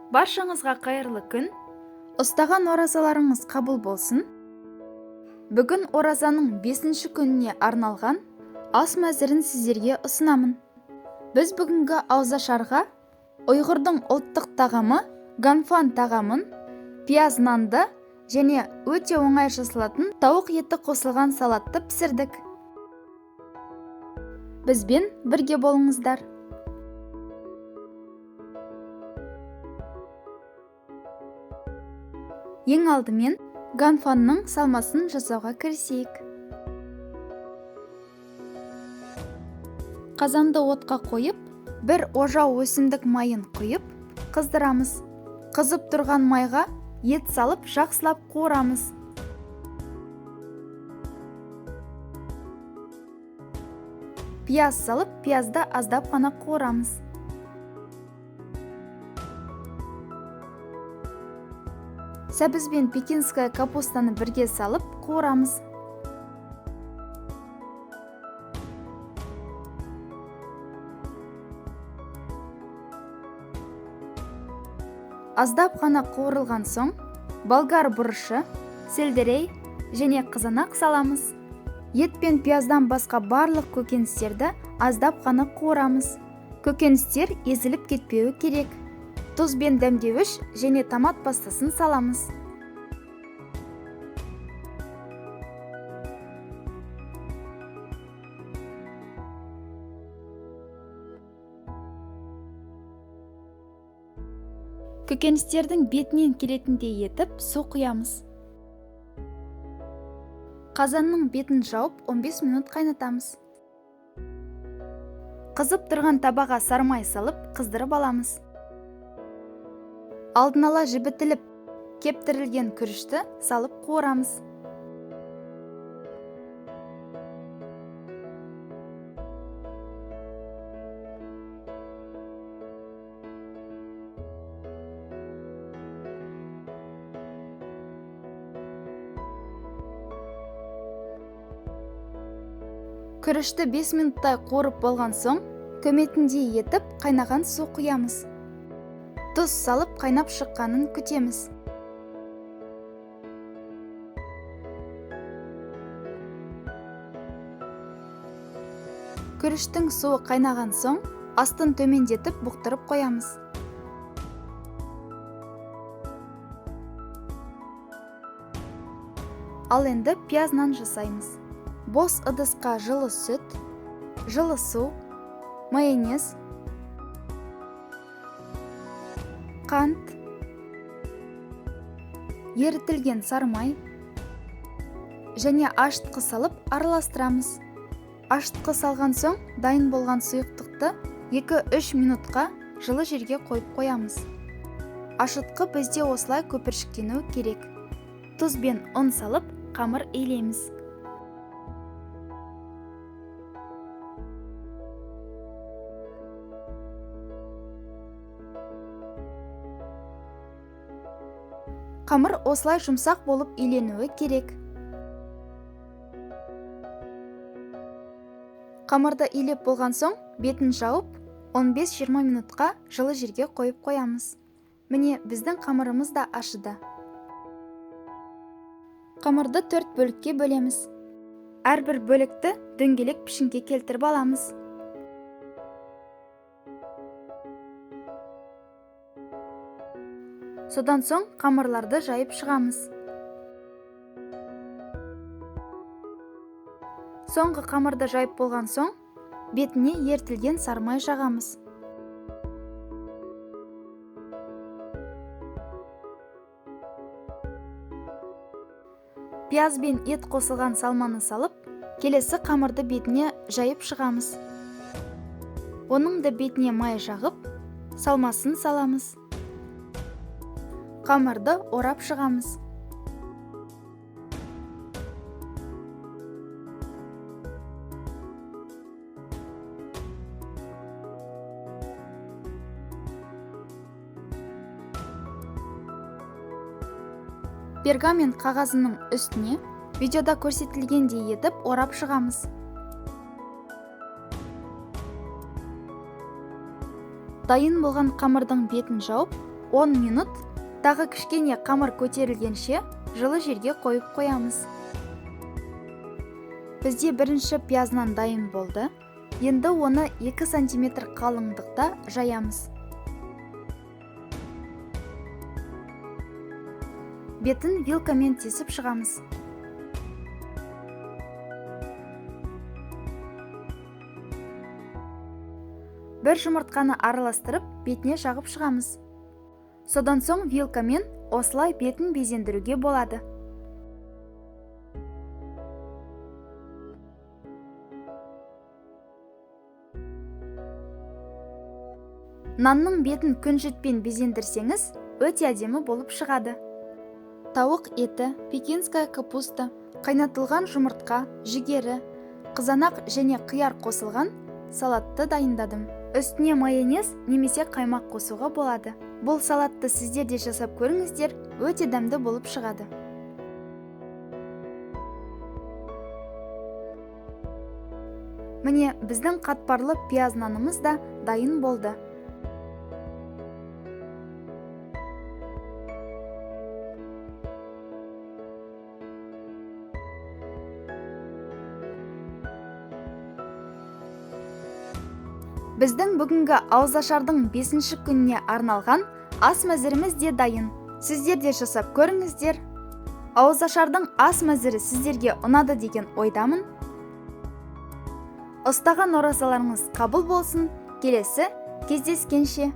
Баршаңызға қайырлы күн. Ұстаған оразаларыңыз қабыл болсын. Бүгін оразаның 5-ші күніне арналған ас мәзірін сіздерге ұсынамын. Біз бүгінгі ауызашарға ұйғырдың ұлттық тағамы ганфан тағамын, пияз нанды және өте оңай жасалатын тауық еті қосылған салатты пісірдік. Бізбен бірге болыңыздар. Ең алдымен ганфанның салмасын жасауға кірісейік. Қазанды отқа қойып, бір ожау өсімдік майын құйып, қыздырамыз. Қызып тұрған майға ет салып жақсылап қуырамыз. Пияз салып, пиязды аздап қана қуырамыз. Сәбіз бен пекинская капустаны бірге салып қуырамыз. Аздап қана қуырылған соң, болгар бұрышы, сельдерей және қызанақ саламыз. Ет пен пияздан басқа барлық көкөністерді аздап қана қуырамыз. Көкөністер езіліп кетпеуі керек. Тұз бен дәмдеуіш және томат пастасын саламыз. Көкөністердің бетінен келетіндей етіп су құямыз. Қазанның бетін жауып 15 минут қайнатамыз. Қызып тұрған табаға сармай салып қыздырып аламыз. Алдын ала жібітіліп кептірілген күрішті салып қуырамыз. Күрішті 5 минуттай қуырып болған соң, көметіндей етіп қайнаған су құямыз. Тұз салып қайнап шыққанын күтеміз. Күріштің суы қайнаған соң, астын төмендетіп бұқтырып қоямыз. Ал енді пияз нан жасаймыз. Бос ыдысқа жылы сүт, жылы су, майонез, қант, ерітілген сармай және ашытқы салып араластырамыз. Ашытқы салған соң дайын болған сұйықтықты 2-3 минутқа жылы жерге қойып қоямыз. Ашытқы бізде осылай көпіршіктенуі керек. Тұз бен ұн салып қамыр илейміз. Қамыр осылай жұмсақ болып иленуі керек. Қамырды илеп болған соң бетін жауып, 15-20 минутқа жылы жерге қойып қоямыз. Міне, біздің қамырымыз да ашыды. Қамырды 4 бөлікке бөлеміз. Әрбір бөлікті дөңгелек пішінге келтіріп аламыз. Содан соң қамырларды жайып шығамыз. Соңғы қамырды жайып болған соң, бетіне ерітілген сармай жағамыз. Пияз бен ет қосылған салманы салып, келесі қамырды бетіне жайып шығамыз. Оның да бетіне май жағып, салмасын саламыз. Қамырды орап шығамыз. Пергамент қағазының үстіне видеода көрсетілгендей етіп орап шығамыз. Дайын болған қамырдың бетін жауып, 10 минут тағы кішкене қамыр көтерілгенше жылы жерге қойып қоямыз. Бізде бірінші пияз нан дайын болды. Енді оны 2 сантиметр қалыңдықта жаямыз. Бетін вилкамен тесіп шығамыз. Бір жұмыртқаны араластырып, бетіне жағып шығамыз. Содан соң вилкамен осылай бетін безендіруге болады. Нанның бетін күнжітпен безендірсеңіз, өте әдемі болып шығады. Тауық еті, пекинская капуста, қайнатылған жұмыртқа, жүгері, қызанақ және қияр қосылған салатты дайындадым. Үстіне майонез немесе қаймақ қосуға болады. Бұл салатты сіздер де жасап көріңіздер, өте дәмді болып шығады. Міне, біздің қатпарлы пияз нанымыз да дайын болды. Біздің бүгінгі ауызашардың 5-ші күніне арналған ас мәзіріміз де дайын. Сіздер де жасап көріңіздер. Ауызашардың ас мәзірі сіздерге ұнады деген ойдамын. Ұстаған оразаларыңыз қабыл болсын. Келесі кездескенше.